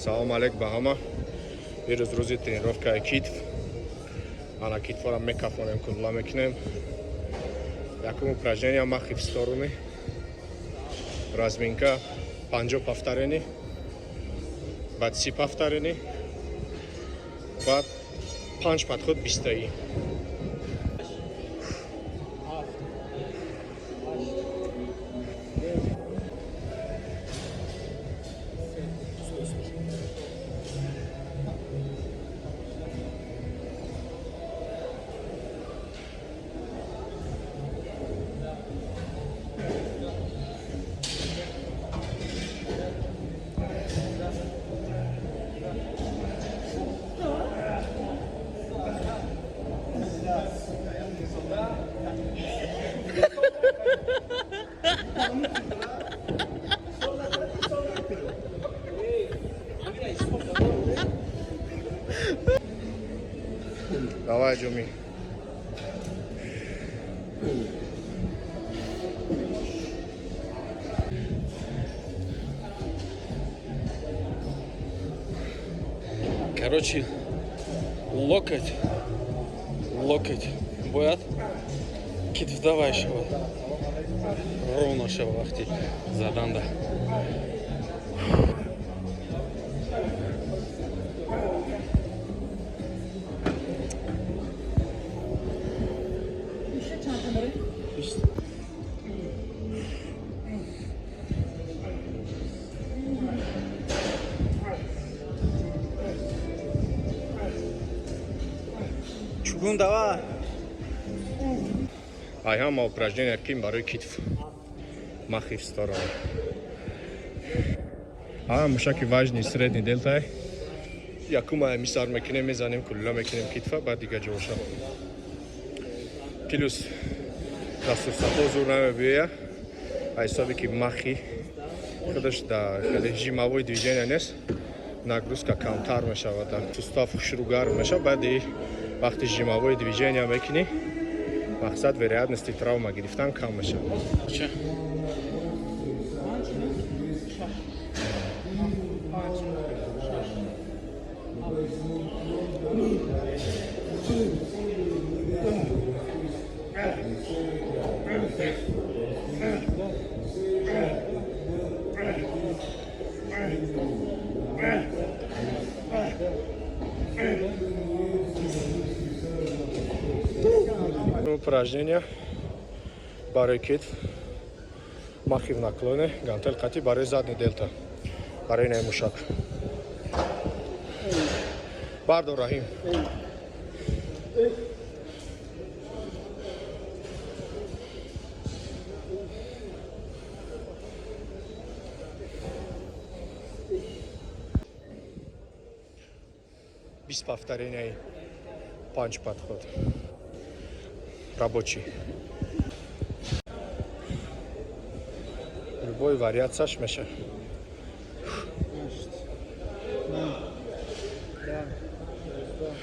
Салом алейк ба ҳама. Ирӯз рӯзи тренировкаи китф. Ана, китфора мекафонем, кулла мекунем. Якум упражнение махи в стороны. Разминка 50 повторений, баъд 30 повторений, баъд панҷ подход бистаӣ. Ҳафт, ҳашт, нӯҳ, се. Давай, Ҷуми. Короче, локоть, локоть бояд китф давай шавад, ровно шавад вақти заданда. Ещё чанд дорем? 20. Чугун, давай. Ай ҳама упражнения ким барои китф махи в стороны. Ҳама мушаки важный средний дельтай. Якум мисар мекунем, мезанем, кулла мекунем китфа, баъд дига ҷоша. Плюс дасту сапо зур намебиёя. Ҳисоби ки махи худаш да хеле жимовой движения нест, нагрузка камтар мешавад, сустав хушрӯ гарм мешавад. Баъди вақти жимовой движения мекунӣ, мақсад, вероятности травма гирифтан кам мешавад. Ча? Панҷ, шаш, панҷ, шаш, ҳафт. Упражнения барои китф махи в наклоне, гантел қати барои задний дельта, барои наи мушак. Бардор, Раҳим. 20 повторений, панҷ подход, рабочий. Любой вариацияш меша. Ҳашт, нӯҳ, 10, 11.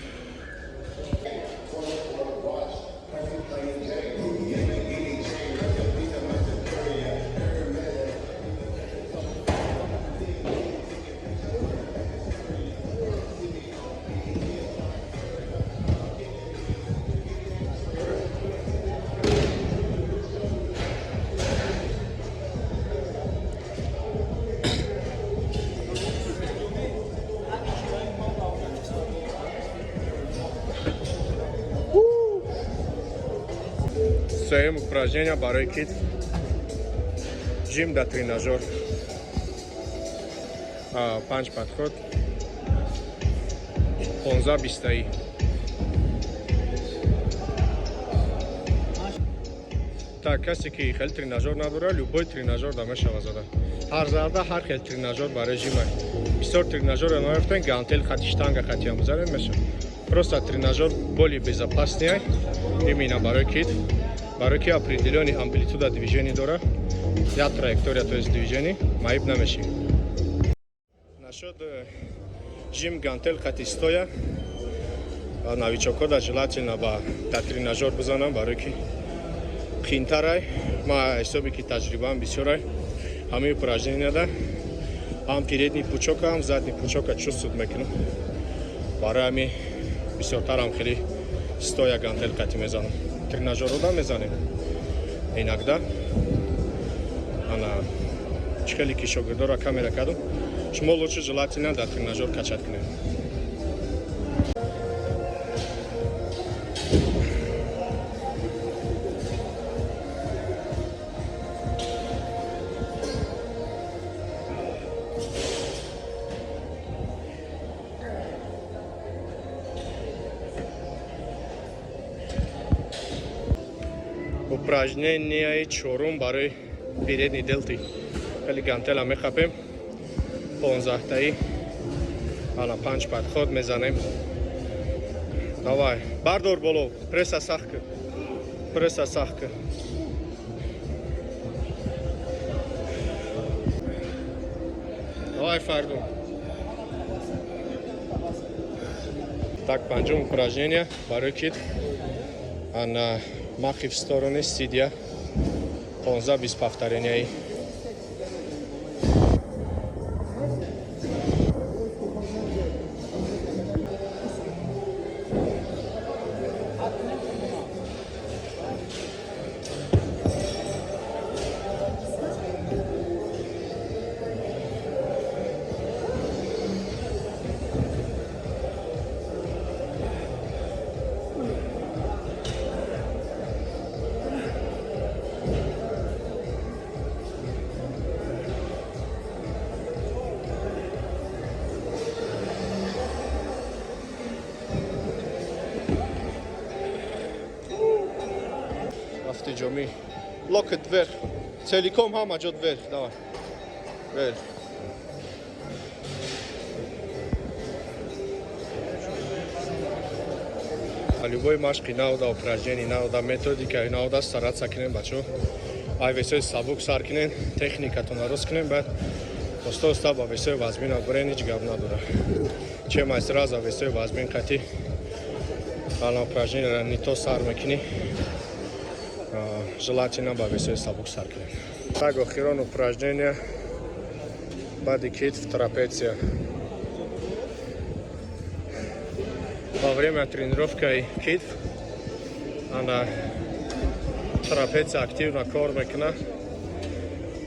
Сеюм упражнения барои китф, жим да тренажёр. Панҷ подход, 15 бистаӣ. Так, касе ки хеле тренажёр надора, любой тренажёр да мешава зада. Ҳар зарда ҳар хел тренажёр барои жима. Бисёр тренажёрро наёфтен, гантел хати, штанга хати ҳам бизанед, мешава. Просто тренажёр более безопасный именно барои китф, барои ки определённый амплитуда движений дора, як траектория, то есть движений, маиб намешӣ. Насчёт жим гантел хати стоя, новичокҳо да желательно ба да тренажёр бизанам, барои ки қиинтарай. Ма ҳисоби ки таҷрибаам бисёрай, ҳамаи упражненияда Ҳам передний пучока, ҳам задний пучока чувствовать мекунам. Барои ҳамин бисёртарам хеле стоя гантел қати мезанам. Тренажёрода мезанем иногда. Ана чӣ хеле ки шогирдора камера кардам, шумо лучше желательно дар тренажёр качать кунед. Упражненияи чорум барои передний делты. Хеле гантела мехапем, 15-таи, ана панҷ подход мезанем. Давай, бардор боло, пресса сахт кун, пресса сахт кун. Давай, Фардун. Так, панҷум упражнение барои китф. Ана махи в стороны, сидя, 15-20 повторений. Рафти ҷомӣ, локоть вверх, целиком, ҳама ҷо вверх, давай, вверх. Любой машқи навда, упражнение навда, методикаи навда стараться кунем, бачо, ай весои сабук сар кунен, техникатонро рост кунем, баъд оста оста ба весои вазмина бурен. Ҳеҷ гап надора, чем ай сразу весои вазмин қатӣ ана упражнениеро не то сар мекунӣ. Желательно ба весои сабук сар кунем. Так, охирон упражнение баъди китф, трапеция. Во время тренировкаи китф ана трапеция активно кор мекуна.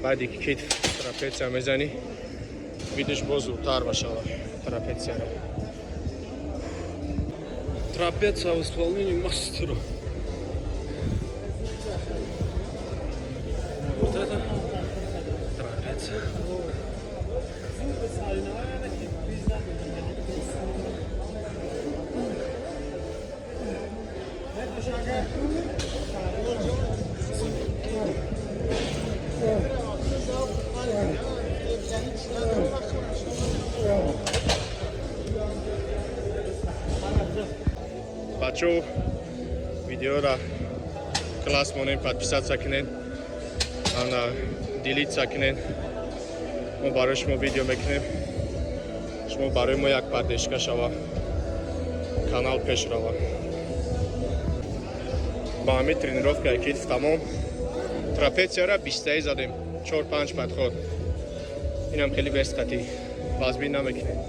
Баъди китф трапеция мезанӣ, видиш, боз зудтар мешава трапецияро. Трапеция в исполнении мастера. Вот это трапеция. Бачо, видеора класс монем, подписаться кунед, ана делиться кунед. Мо барои шумо видео мекунем, шумо барои мо як поддержка шава, канал пеш рава. Ба ҳамин тренировкаи китф тамом. Трапецияра 20-таи задем, чор панҷ подход. Инам хеле вес қатӣ вазбин намекунем.